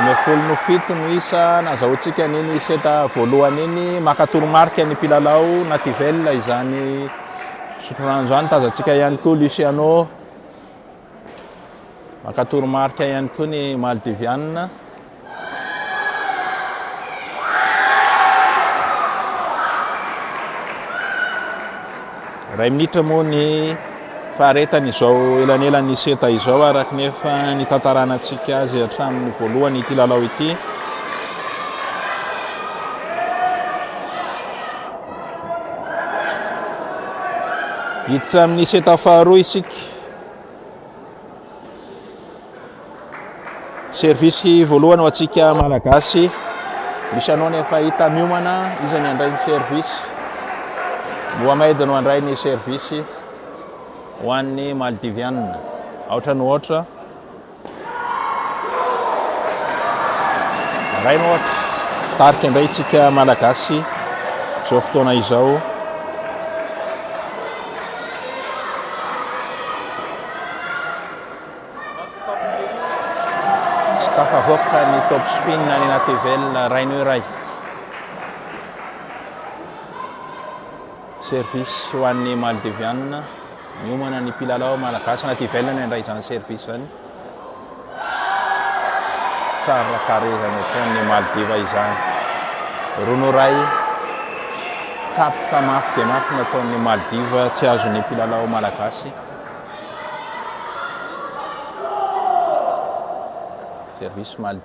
15 no 7 no isa nazahoantsika an'iny seta voalohany iny. Maka toromarika ny mpilalao Nativel izany misotro rano izany. Tazantsika ihany koa Luciano. Maka toromarika ihany koa ny Maldiviana. Iray minitra moa ny faharetany izao elanelan'ny seta izao araka ny efa nitantaranantsika azy hatramin'ny voalohany ity lalao ity. Hiditra amin'ny seta faharoa isika. Service voalohany ho antsika Malagasy. Misy anao ny efa hita miomana, iza ny handray ny service? Mohamed no handray ny service ho an'ny Maldiviana. Aotra no aotra. Iray no aotra. Tarika indray tsika Malagasy izao fotoana izao. Tsy tafavoaka ny top spin any anaty Evel Raino iray. Service ho an'ny Maldiviana. Miomana ny mpilalao malagasy anaty Evel ny handray izany service izany. Tsara tarehy izany ataon'ny Maldiva izany. Rono iray. Kapoka mafy dia mafy nataon'ny Maldiva tsy azon'ny mpilalao malagasy. Service mal.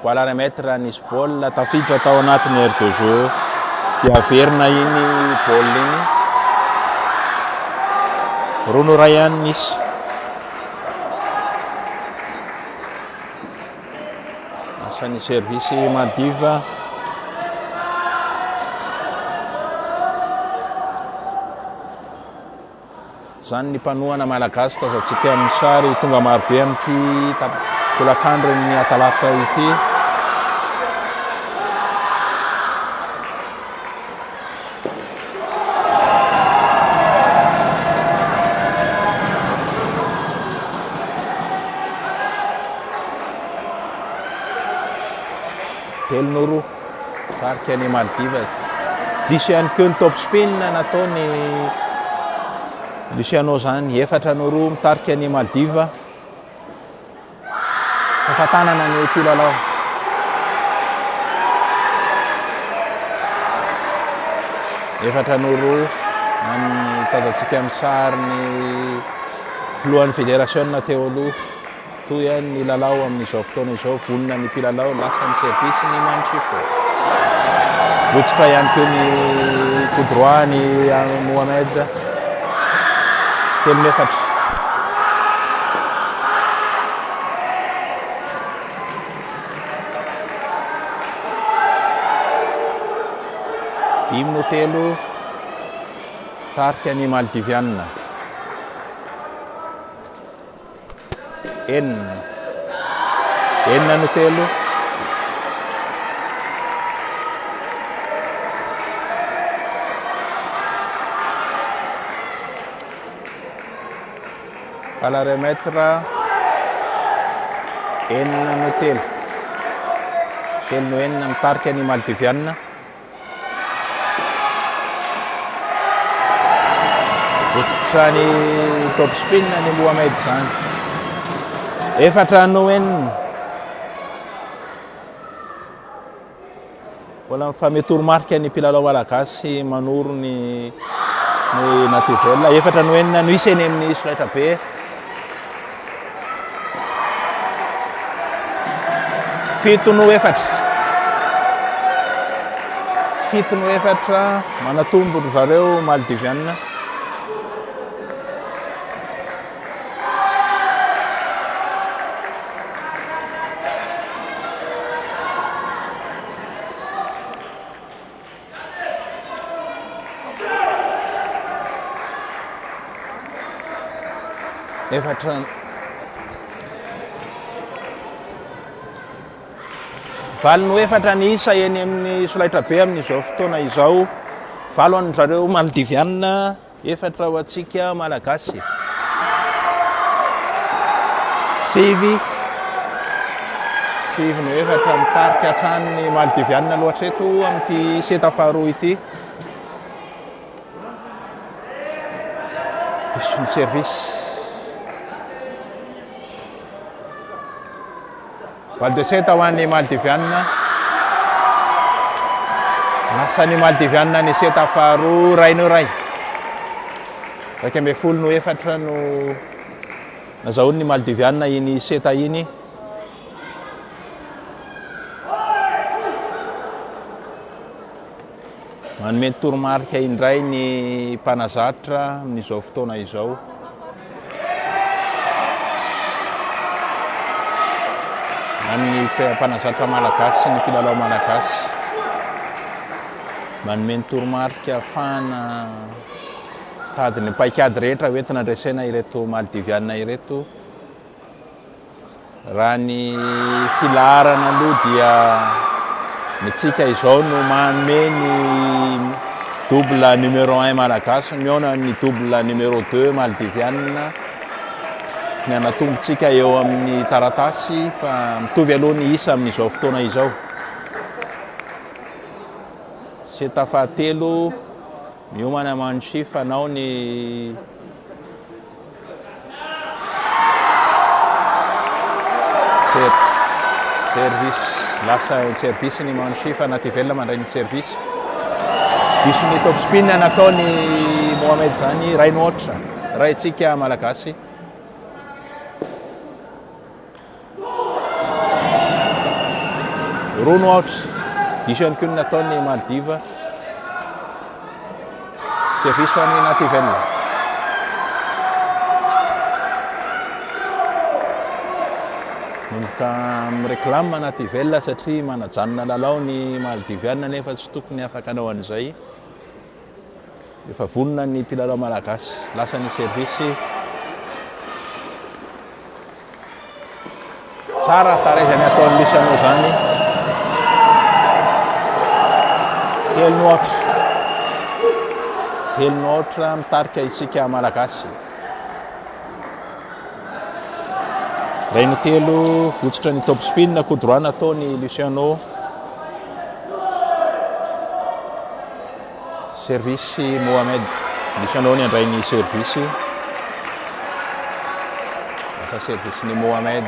Voilà remettre nisy baolina tafiditra tao anatin'ny aire de jeu. Dia averina iny baolina iny. Rono iray ihany nisy. Asan'ny service Maldives. Izany ny mpanohana malagasy tazantsika amin'ny sary tonga marobe amin'ity tolakandron'ny Atalata ity. Telo no roa. Tarika any Maldives. Diso ihany koa ny top spin nataony Luciano zany. Efatra no roa mitarika ny Maldives. Fafantanana ny mpilalao. Efatra no roa amin'ny tazantsika amin'ny sary ny filohan'ny federasiona teo aloha. Toy ny lalao amin'izao fotoana izao, vonona ny mpilalao, lasa ny service ny Manchifo. Votsotra ihany koa ny coup droit ny Mohamed. Telo efatra. Dimy no telo tarika ny Maldiviana. Enina. Enina no telo. À la remettre. Enina no telo. Telo no enina mitarika ny Maldiviana. Vototra ny top spin ny Mohamed izany. Efatra no enina. Mbola mifanome toromarika ny mpilalao malagasy manoro ny ny Nativel. Efatra no enina no isa eny amin'ny solaitra be. Fito no efatra. Fito no efatra. Manatombo ry zareo Maldiviana. Efatra valo no efatra ny isa eny amin'ny solaitrabe amin'izao fotoana izao. Valo an zareo Maldiviana, efatra ho antsika Malagasy. Sivy. 9 no 4, mitarika hatrany ny Maldivianina aloha hatreto amin'ity seta faharoa ity. Diso ny service. Balle de set ho an'ny Maldivianina. Lasa ny Maldivianina ny seta faharoa, iray no iray. 11 no efatra no nazahoan'ny Maldivianina iny seta iny. Manome toromarika indray ny mpanazatra amin'izao fotoana izao. Na ny mpanazatra malagasy sy ny mpilalao malagasy. Manome ny toromarika ahafahana mitady ny paikady rehetra hoentina handresena ireto Maldiviana ireto. Raha ny filaharana aloha dia ny tsika izao no manome ny double numéro un malagasy mihaona ny double numéro deux maldiviana. Ny anatombontsika eo amin'ny taratasy fa mitovy aloha ny isa amin'izao fotoana izao. Seta fahatelo miomana Manchi fanao ny Service, lasa service ny Manchi fa Nativel mandray ny service. Diso ny top spin nataony Mohamed zany, iray no aotra. Iray antsika Malagasy. Roa no aotra. Diso ihany koa ny nataon'ny Maldives. Service ho an'ny Nativel. Manomboka mi-réclame Nativel satria manajanona lalao ny Maldiviana nefa tsy tokony afaka hanao an'izay. Efa vonona ny mpilalao malagasy. Lasa ny service. Tsara tarehy izany ataon'i Luciano izany. Telo no aotra. Telo no aotra mitarika isika malagasy. Iray no telo, votsotra ny top spin, coup droit nataon'i Luciano. Service Mohamed. Luciano ny handray ny service. Lasa service ny Mohamed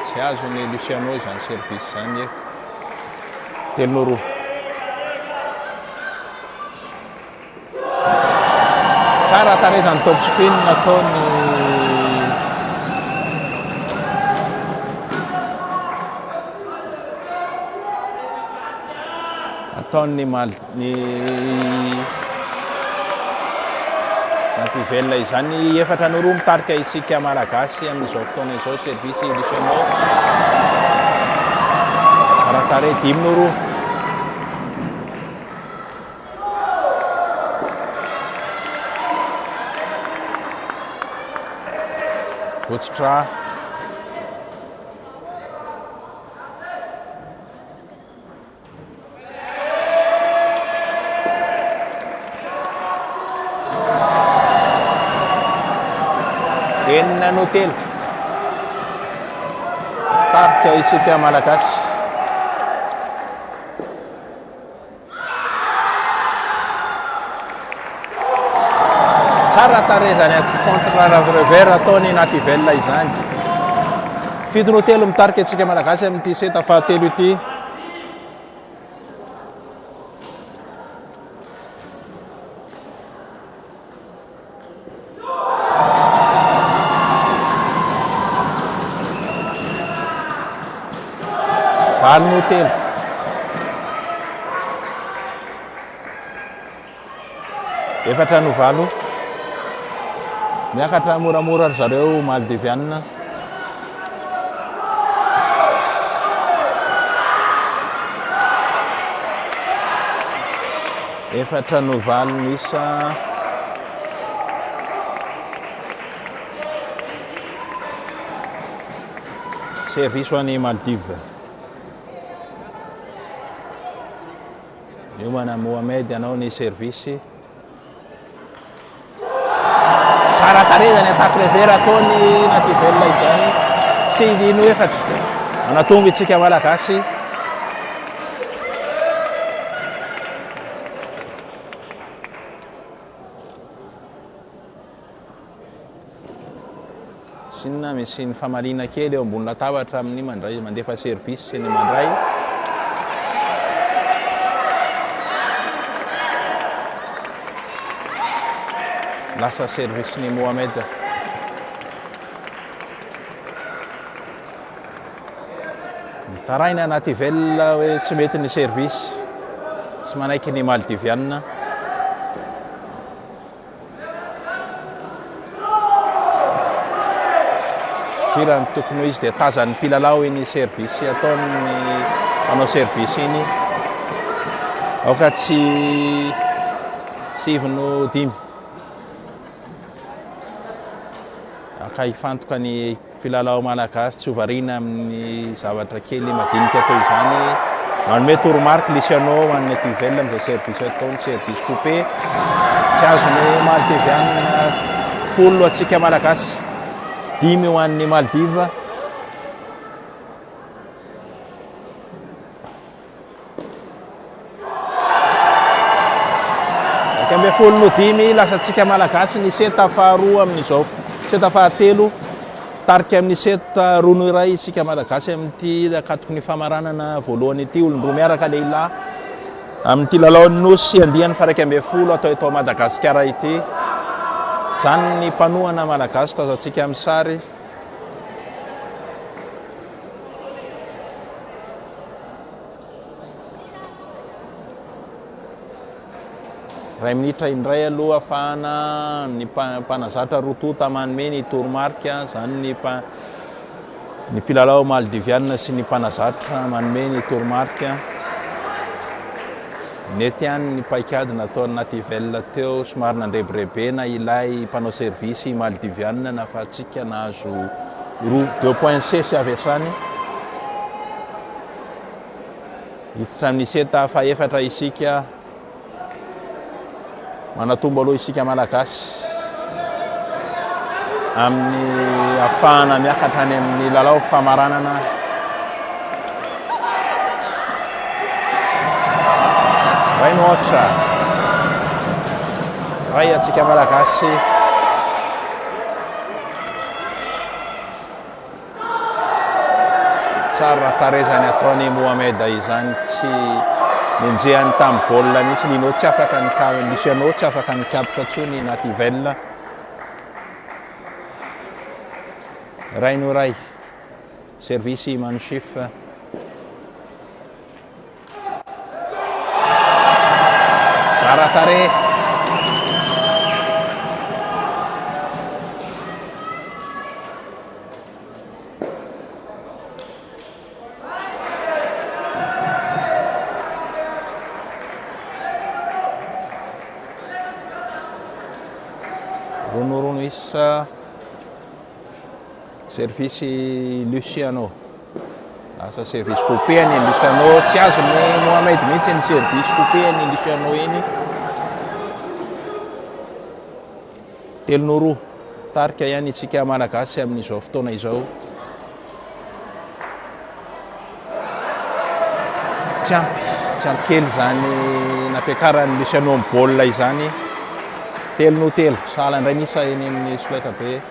tsy azon'i Luciano izany service izany e. Telo no roa. Tsara tarehy izany top spin nataony Ataon'ny Mal ny Nativel izany efatra no roa mitarika isika Malagasy amin'izao fotoana izao service Luciano. Tsara tarehy dimy no roa. Votsitra. Enina no telo. Tarika isika Malagasy. Tsara tarehy izany contre revers ataony Nativel izany. Fito no telo mitarika antsika Malagasy amin'ity seta fahatelo ity. Valo no telo. Efatra no valo. Miakatra moramora ry zareo Maldiviana. Efatra no valo ny isa. Service ho an'i Maldives. Miomana Mohamed hanao ny service. Tsara tarehy izany attaque revers ataony Nativel izany. Sivy no efatra. Manatombo itsika Malagasy. Tsinona misy ny famaliana kely eo ambony latabatra amin'ny mandray mandefa service sy ny mandray. Lasa service ny Mohamed. Mitaraina anaty ivel hoe tsy mety ny service. Tsy manaiky ny Maldiviana. Hira ny tokony ho izy dia tazan'ny mpilalao iny service ataon'ny mpanao service iny. Aoka tsy 9 no 5. Ka hifantoka ny Mpilalao malagasy tsy ho variana amin'ny zavatra kely madinika toy izany. Manome toromarika Luciano ho an'ny Ativel amin'izay service ataony, service coupé. Tsy azon'ny Maldiviana folo antsika malagasy, dimy ho an'ny Maldives. 11 no 5, lasantsika Malagasy ny seta faharoa amin'izao seta fahatelo. Tarika amin'ny seta roa no iray isika Malagasy amin'ity akatoky ny famaranana voalohany ity. Olon-droa miaraka lehilahy amin'ity lalaon'ny Nosy andiany faha-11 atao eto Madagasikara ity. Izany ny mpanohana Malagasy tazantsika amin'ny sary. Iray minitra indray aloha ahafahana ny mpanazatra roa tonta manome ny toromarika, izany ny ny mpilalao Maldiviana sy ny mpanazatra manome ny toromarika. Nety ihany ny paikady nataon'i Nativel teo, somary nandrebirebena ilay mpanao servisy Maldiviana nahafahantsika nahazo roa deux points sesy avy hatrany. Hiditra amin'ny seta fahefatra isika. Manatombo aloha isika Malagasy amin'ny afahana miakatra any amin'ny lalao famaranana. Ray no aotra. Ray antsika Malagasy. Tsara tarehy izany ataon'i Mohamed izany, tsy nenjehany tamin'ny baolina mihitsy Lino, tsy afaka nika, Luciano tsy afaka nikapoka intsony Nativel. Iray no iray, service Manchif. Tsara tarehy. Ronorono isa. Service Luciano. Lasa service coupé an'i Luciano. Tsy azon'i Mohamed mihitsy ny service coupé an'i Luciano iny. 3 no 2. Tarika ihany isika Malagasy amin'izao fotoana izao. Tsy ampy, tsy ampy kely izany nampiakaran'i Luciano ny baolina izany. 3 no 3. Sahala indray ny isa eny amin'ny solaitrabe.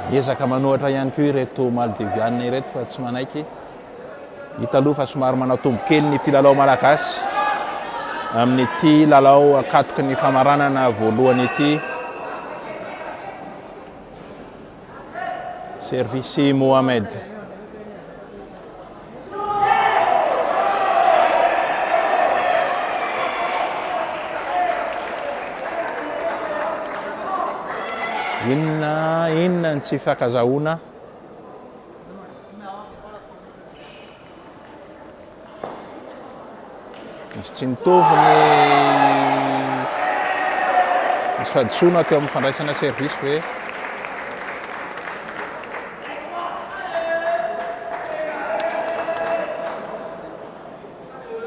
Miezaka manohatra ihany koa ireto Maldiviana ireto fa tsy manaiky. Hita aloha fa somary manatombo kely ny mpilalao malagasy amin'ity lalao akatoky ny famaranana voalohany ity. Service Mohamed. Inona inona ny tsy fiankazahoana? Misy tsy mitovy ny misy fahadisoana teo amin'ny fandraisana service ve?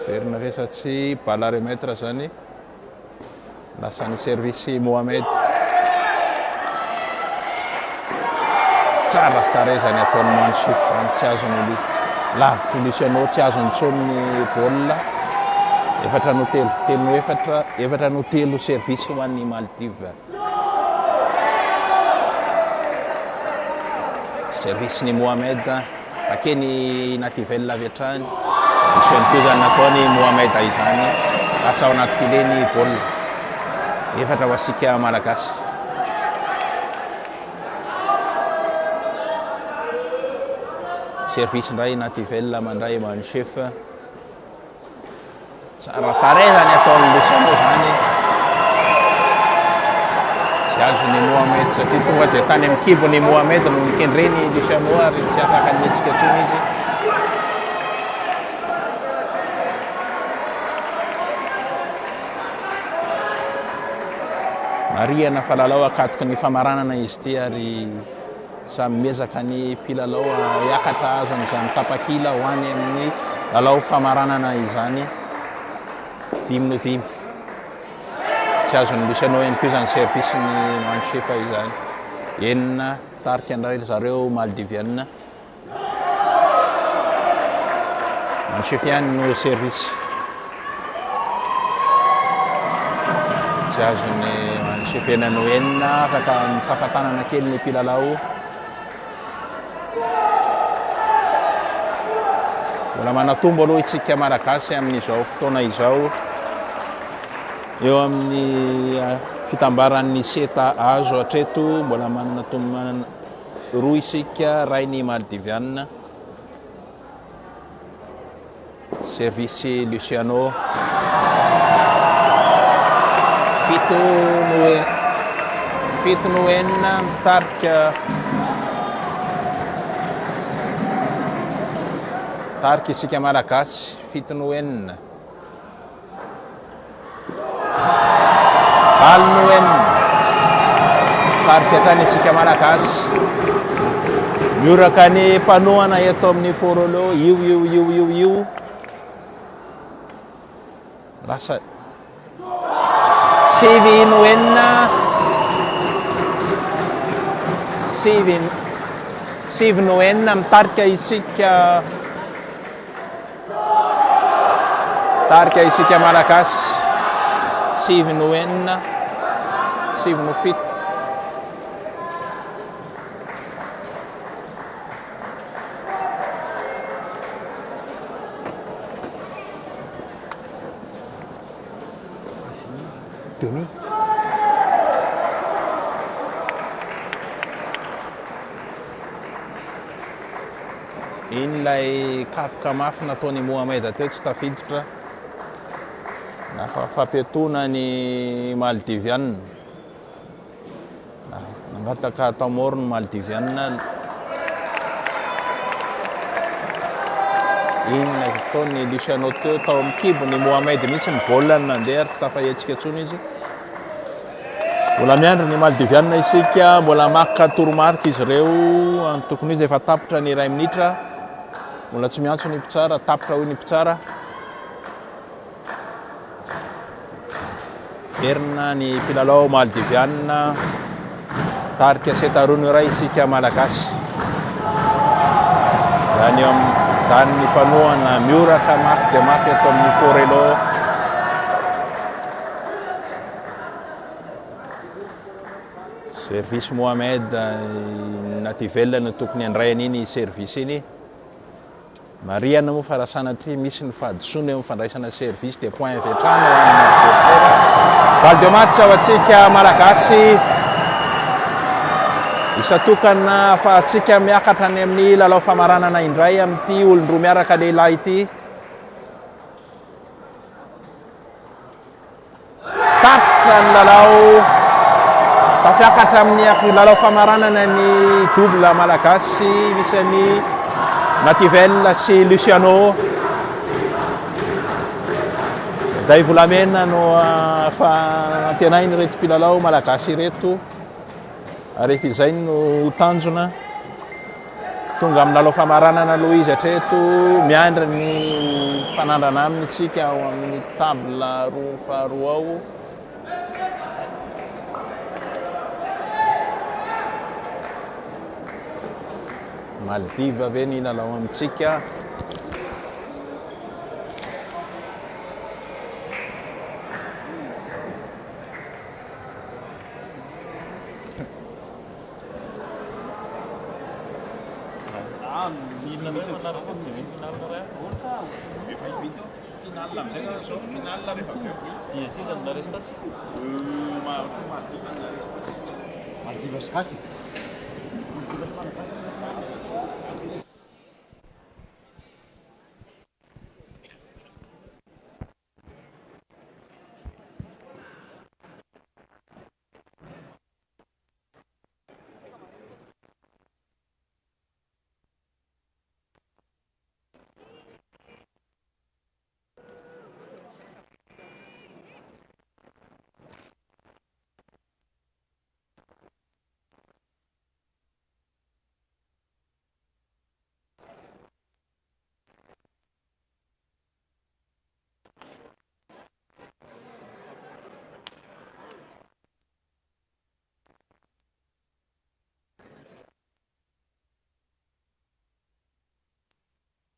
Verina ve sa tsy balle à remettre zany? Lasa ny service Mohamed. Tsara tarehy izany ataon'i Manchif izany, tsy azon'i Louis. Laviko Luciano, tsy azony intsony ny baolina. Efatra no telo, telo no efatra, efatra no telo service ho an'ny Maldives. Service ny Mohamed, bakeny Nativel avy hatrany. Diso ihany koa izany nataony Mohamed izany. Lasa ao anaty filet ny baolina. Efatra ho antsika Malagasy. Service indray Nativel mandray Manchef. Tsara tarehy zany ataon'i Luciano zany. Tsy azon'i Mohamed satria tonga dia tany amin'ny kibon'i Mohamed no nikendreny Luciano ary tsy afaka nihetsika intsony izy. Marihana fa lalao akatoky ny famaranana izy ity ary samy miezaka ny mpilalao hiakatra hahazo an'izany tapakila ho any amin'ny lalao famaranana izany. Dimy no dimy. Tsy azon'i Luciano ihany koa izany service ny Manchefa izany. Enina tarika indray ry zareo Maldiviana. Manchef ihany no service. Tsy azon'ny Manchef enina no enina, afaka mifafa-tanana kely ny mpilalao. Mbola manatombo aloha isika Malagasy amin'izao fotoana izao. Eo amin'ny ah, fitambaran'ny seta azo hatreto, mbola manana tombona Roa isika, ray ny Maldiviana. Service Luciano. Fito no fito no enina mitarika tarika isika Malagasy fito no enina. Valo no enina. Tarika hatrany antsika Malagasy. Mioraka ny mpanohana eto amin'ny Forolo. Io, io, io, io, io. Lasa sivy no enina. Sivy, sivy no enina mitarika isika. Tarika isika Malagasy, sivy no enina, sivy no fito. Demi. Iny ilay kapoka mafy nataon'i Mohamed teo tsy tafiditra. Nafa-fampiatoana ny Maldiviana. Nangataka temps mort ny Maldiviana. Iny ilay nataon'i Luciano teo tao amin'ny kibon'i Mohamed mihitsy ny baolina no nandeha ary tsy tafahetsika intsony izy. Mbola miandry ny Maldiviana isika, mbola maka toromarika izy ireo, tokony izy efa tapitra ny iray minitra, mbola tsy miantso ny mpitsara, tapitra hoy ny mpitsara. Verina ny mpilalao Maldiviana, tarika seta roa no iray isika Malagasy. Izany eo amin'izany ny mpanohana mioraka mafy dia mafy eto amin'ny Forello. Service Mohamed, Nativel no tokony handray an'iny service iny. Marihana moa fa raha sanatria misy ny fahadisoana eo amin'ny fandraisana service dia point avy hatrany ho an'ny adversaire. Balle de match ho antsika Malagasy. Isa tokana ahafahantsika miakatra any amin'ny lalao famaranana indray amin'ity olon-droa miaraka lehilahy ity. Tapitra ny lalao. Tafiakatra amin'ny lalao famaranana ny double malagasy misy an'i Nativel sy Luciano. Day volamena no fa antenain'ireto mpilalao malagasy ireto. Ary efa izay no tanjona. Tonga amin'ny lalao famaranana aloha izy hatreto. Miandry ny fanandrana aminy isika ao amin'ny table roa faharoa ao. Maldives ve ny hilalao amintsika?